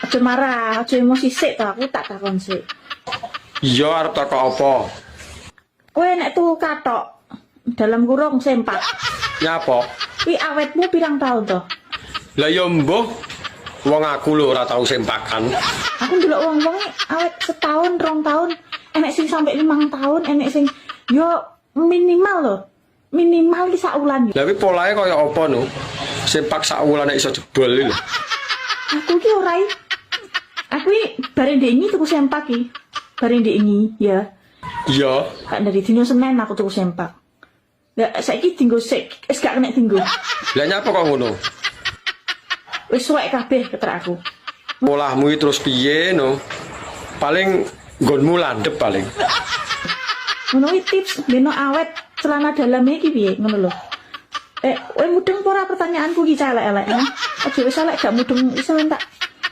Aja marah, aja emosi sik to, aku tak takon sik. Iya, arep takok apa? Kowe nek tuku katok dalam kurung sempak, Nyapa? kuwi awetmu pirang tahun to? Lah ya mbuh. Wong aku lho ora tau sempakan. Aku ndelok wong-wong awet setahun, 2 tahun, enek sing sampai 5 tahun, enek sing yo minimal loh. Minimal ki sak wulan yo. Lah kuwi polahe kaya apa no? Sempak sak wulan nek iso jebol iki lho. Aku ki ora i. Aku ki bareng ndek ini tuku sempak ki. Bareng ndek ini ya. Iya. Kak dari dino Senin aku tuku sempak. Lah saiki dinggo sik, wis gak kena dinggo. Lah nyapa kok ngono? Wis suwek kabeh ketrak aku. Polahmu iki terus piye no? Paling nggonmu landhep paling. Ngono kuwi tips beno awet celana dalam iki piye ngono lho. Eh, kowe mudeng apa ora pertanyaanku ki, cah elek-elek, ha? Aja wis elek gak mudeng, iso tak